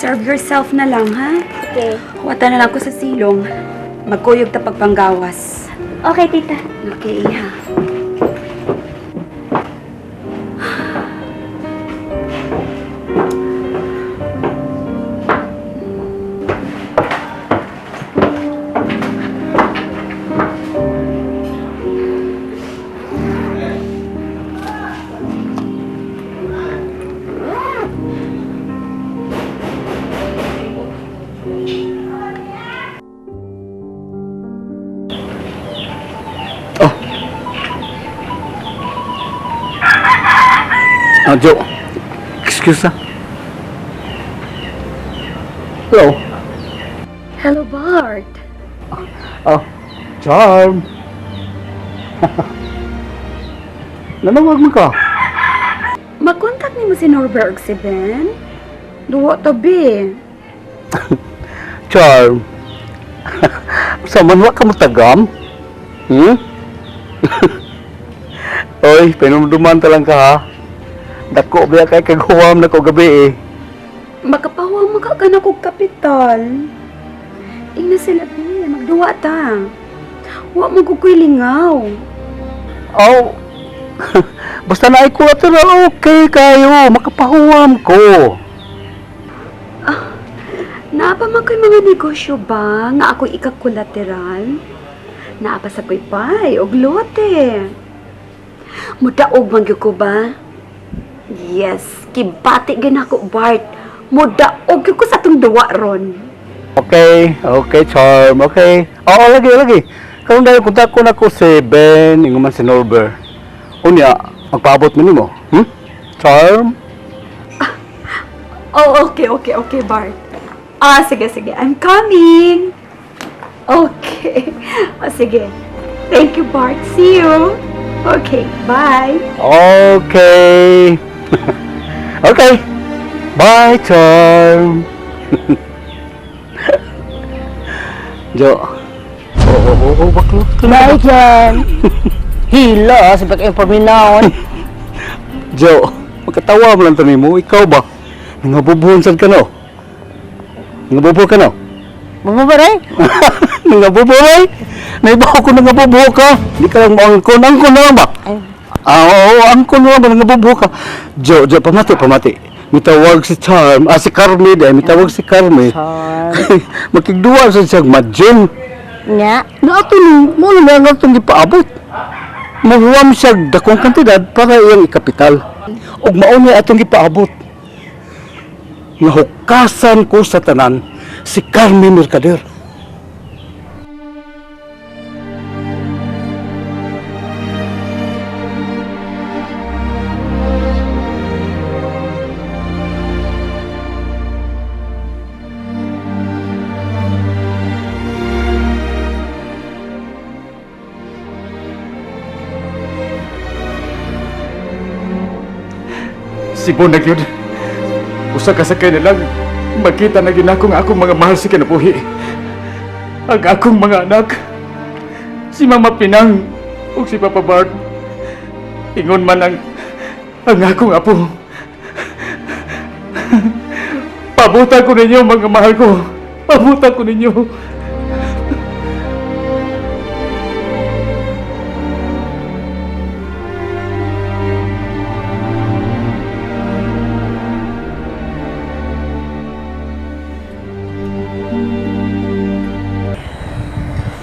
Serve yourself na lang, ha? Okay. Huwata na lang ko sa silong. Magkuyog ta pagpanggawas. Okay, tita. Okay, ha? Oh. Ah, Joe. Excuse ah. Hello. Hello, Bart. Oh, Charm. Nanawag mo ka? Makontak nimo si Norbert ug si Ben? Duwa to, be. Charm. Sa man wa ka mo tagam? Hmm? Oy, pinumduman ta lang ka ha. Dako biya kay kaguwam na ko gabi eh. Makapawa mo ka ka kog kapital. Ingna sila, be. Magduwa ta. Wa mo kukoy lingaw. Oh. Basta na ay collateral, okay kayo. Makapahuwam ko. Naa pa man ko'y mga negosyo ba nga ako'y ikakulateral? Naa pa sa ko'y pay og lote. Mudaog man gyud ko ba? Yes, kibati gyud nako Bart. Mudaog gyud ko sa atong duwa ron. Okay, okay, Charm, okay. Oo, lagi, lagi. Karon dahil kontak ko na ko si Ben, ingon man si Norbert. Unya, magpaabot mo nimo. Charm? Oh, okay, okay, okay, Bart. Ah, sige, sige. I'm coming. Okay. Oh, sige. Thank you, Bart. See you. Okay, bye. Okay. Okay. Bye, Charm. Jo. Oo, baklo. Bye, Jan. Hila, sa pag-impaminaon. Jo, magkatawa mo lang to nimo. Ikaw ba? Nangabubuhon sad ka no? Nangabubuho ka no? Mababaray? Nangabubuhay? Naibaw ko nangabubuho ka. Hindi ka lang moangkon. Angkon na lang ba? Ay. Ah, oo, angkon na lang ba? Nangabubuho ka. Jo, Jo, pamati, pamati. Mitawag si Charm, ah, si Carme, dahil mitawag si Carme. Charm. Makigduwa sa siyang madjong. Nya. Na ato ni, mo na lang itong gipaabot. Mahuwam siya dakong kantidad para iyang ikapital. Ug mao ni atong gipaabot. Nga hukasan ko sa tanan si Carme Mercader. Sibon na gyud. Usa ka sakay na lang makita na gyud nako nga akong mga mahal sa kinabuhi. Ang akong mga anak. Si Mama Pinang ug si Papa Bart. Ingon man ang akong apo. Pabutan ko ninyo mga mahal ko. Pabutan ko ninyo.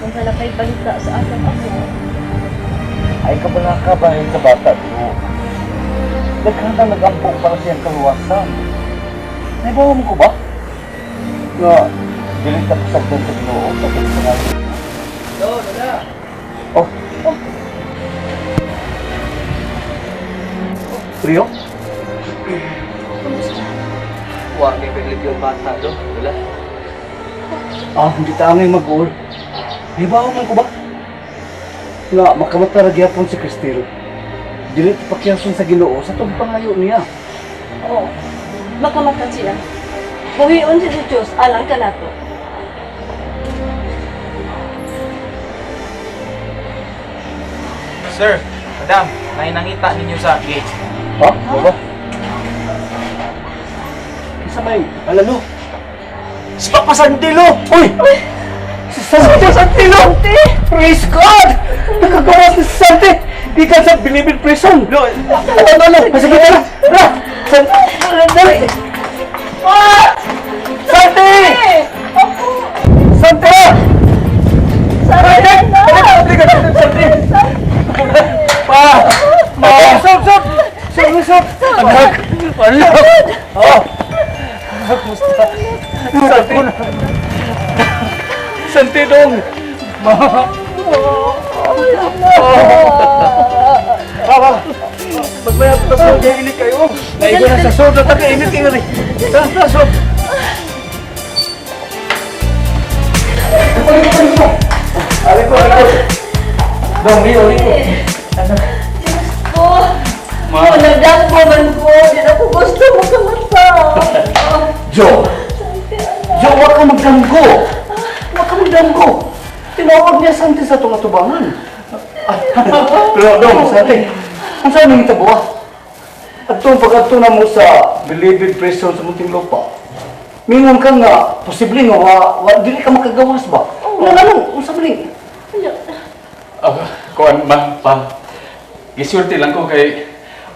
Kung wala kay balita sa atong ako. Ay kabalaka ba sa bata ko? Daghan na nag-ampo para siyang kaluwasan. Naibawa mo ko ba? Nga, dili ta pasagdan sa Ginoo sa pagpangalan. Oh, oh. Rio? Wa may paglib yung bata do. Wala. Ah, hindi ta angay mag-uol. Naibawa mo ko ba? Nga, makamata ra gyapon si Cristel. Dili ta pakiyason sa Ginoo sa tong pangayo niya. Oo. Makamata siya. Buhion siya sa Diyos, alang ka nato. Sir, madam, may nangita ninyo sa gate. Ha? Ano ba? Isa may alalo. Si Papa Santilo! Uy! Si Santi Santilo! Praise God! Nakagawa si Santi! Ikan sa Bilibid Prison! No, ano, ano? Sige na! Na! Santi! Dali! Ah! Santi! Santi! Santi! Santi! Santi! Pa! Ma! Stop! Stop! Stop! Stop! Anak! Anak! Oh! Kumusta? Santi! Santi dong! Ma! Papa! Magmaya pa sa init kayo. Naigo na sa sob. Nataka init kayo rin. Sa sob. Aliko, aliko. Dong, liyo, liyo. Ko, Ma. oh, nagdamgo man ko. Di na ko gusto mo kamata. Jo! Jo, huwag ka magdamgo! Huwag ka magdamgo! Tinawag niya Santi sa itong atubangan. Pero, Dong, Santi, ang saan nang itabo ah? Atong pag-ato na mo sa Bilibid Prison sa Muntinlupa, mingon ka nga, posible nga, wa, wa, dili ka makagawas ba? Oo. Ano, ano, unsa man ni? Ah, kuan ma, pa. Gisulti lang ko kay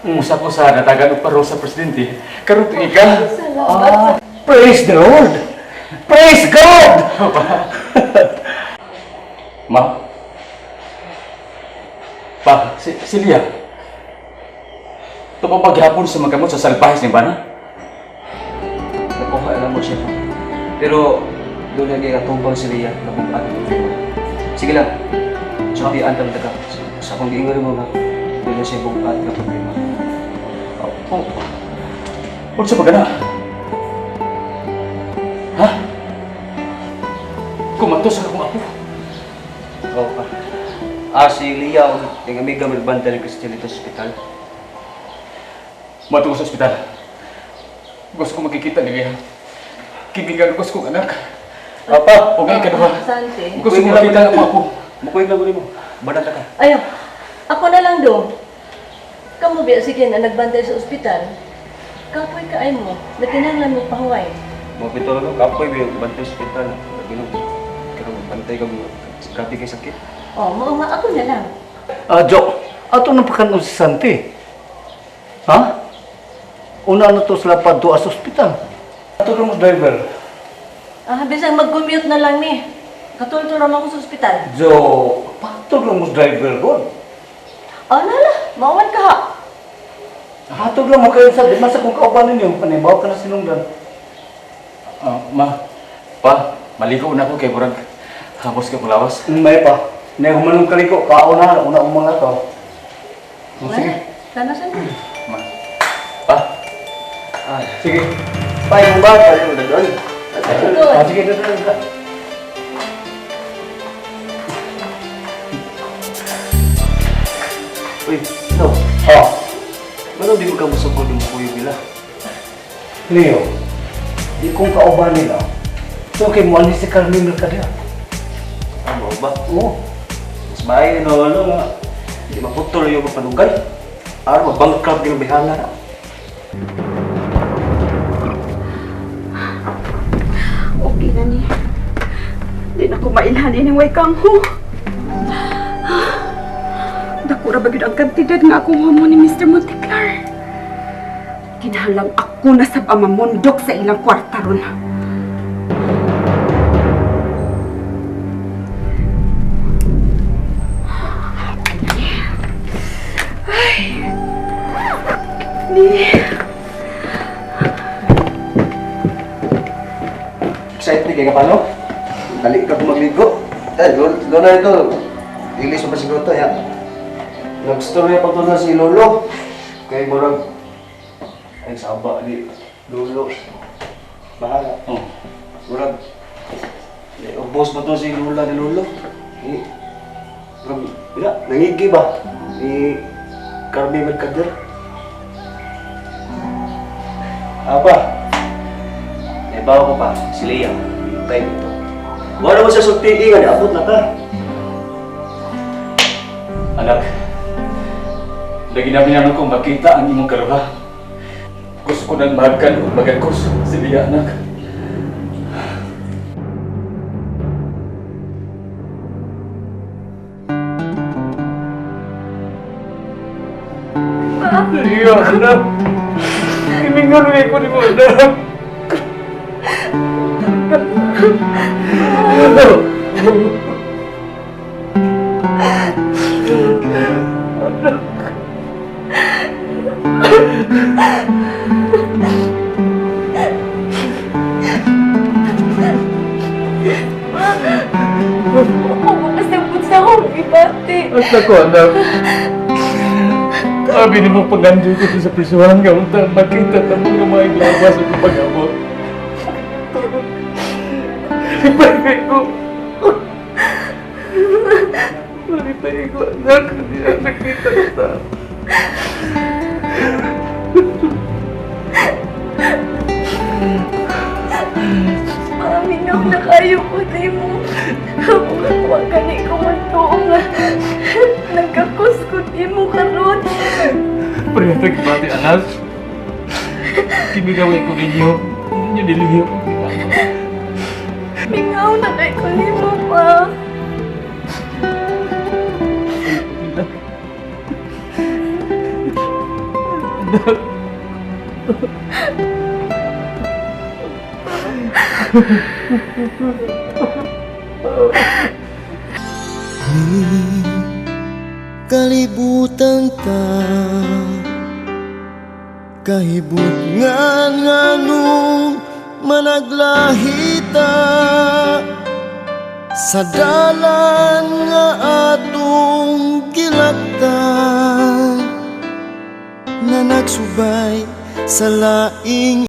usa ko sa natagan og parol sa presidente. Karon tuig ka. Ah, praise the Lord! Praise God! Ma. Pa, si Lia. Tupo paghapon sa magkamot sa salbahis ni Bana. Nakuha lang mo siya. Pero doon lagi katubang si Ria na kung ano problema. Sige lang. Sultian talaga ka. Sa akong giingon mo nga, doon na siya bugat na problema. Oh. Unsa ba gana? Ha? Kumato sa akong apo. Oo pa. Ah, si Lia, yung amiga magbanta ni Christian dito sa ospital. Matungo sa ospital. Gusto ko makikita ni Lia. Kibingan ko sa kong anak. Papa, O ngayon ka naman. Santi. Gusto ko makita ang akong apo. Mukuig lang mo. Banata ka. Ayaw, ako na lang do. Kamu biya sige na nagbantay sa ospital. Kapoy kaay mo, nakinahanglan mo pahuway. Mga pito lang, kapoy, may bantay sa ospital. Lagi nung, pero bantay ka mo. Grabe kay sakit. Oh, mao nga ako na lang. Ah, Jo, ato nang pakanon si Santi. Ha? Una na to sila pa doa sa ospital. Ato lang mo driver. Ah, bisang mag-commute na lang ni. Katulto raman ko sa ospital. Jo, patog lang mo driver ko. Oh, nala, mauwan ka ha. Hatog lang mo kayo sa di man sa kung kauban ninyo, panibaw ka na sinungdan. Ah, ma, pa, maligo na ako kay Murag. Hapos ka pulawas. May pa. Nay humanong kaliko, kao na, una umang ato. Oh, sige. Sana Santi. Ma, pa, Ah, Sige. pa, yung ba? Tayo, doon. Ah, sige, dito, dito. Uy, no. Oh, Ano di mo ka musugod yung kuyo nila? Leo, di kong kauban nila. So, kay mo si Carmen Mercader. Ah, mao ba? Oo. Mas maayo na wala nga. Hindi maputol yung mapanugay. Araw, mabangkrap yung bihana na. Okay na ni. Di na ko mailhan ining way kang ho. Dako ra ba gyud ang kantidad nga akong homo ni Mr. Monteclar. Kinahanglan ako na sab ang mamundok sa ilang kwarta ron. Ay. Ni. Excited kay ka paano? Dali ka magligo. Eh, doon na ito. Ilis pa siguro to, ya. Nagstorya pa to na si Lolo. Kay Murag. Ay, saba ni Lolo. Bahala. Oh. Murag. Eh, ubos pa to si Lola ni Lolo. Eh, Murag, wala, nangigi ba? Ni Carmi Mercader. Apa? Eh, bawa ko pa, si Leia. Tayo ito. Wala mo sa sulti, nga, abot na ka. Anak, lagi namin naman kong makita ang imong kaluha. Gusto ko nang mahagkan o magagkos si Lia, anak. Anak. Gimingaw na ko nimo, anak. Ako makasabot sa akong gibati. At ako, anak. Sabi ni mo pangandoy ko sa prisuhan nga unta makita ta mo nga mga iglabas sa akong pag-abot. Lipay ko. Lipay ko, anak. Hindi na nakita kita. Paminaw na kayo ko di mo. Wa gani ko magtuo nga nagkakos ko di mo karon. Pareha gibati, anak. Kimigawin ko ninyo. Ninyo nilihiyo ko. Mingaw na kay ko nimo pa. Kalibutan ta kahibutngan nganong managlahita sa dalan nga atong gilaktan nga nagsubay sa laing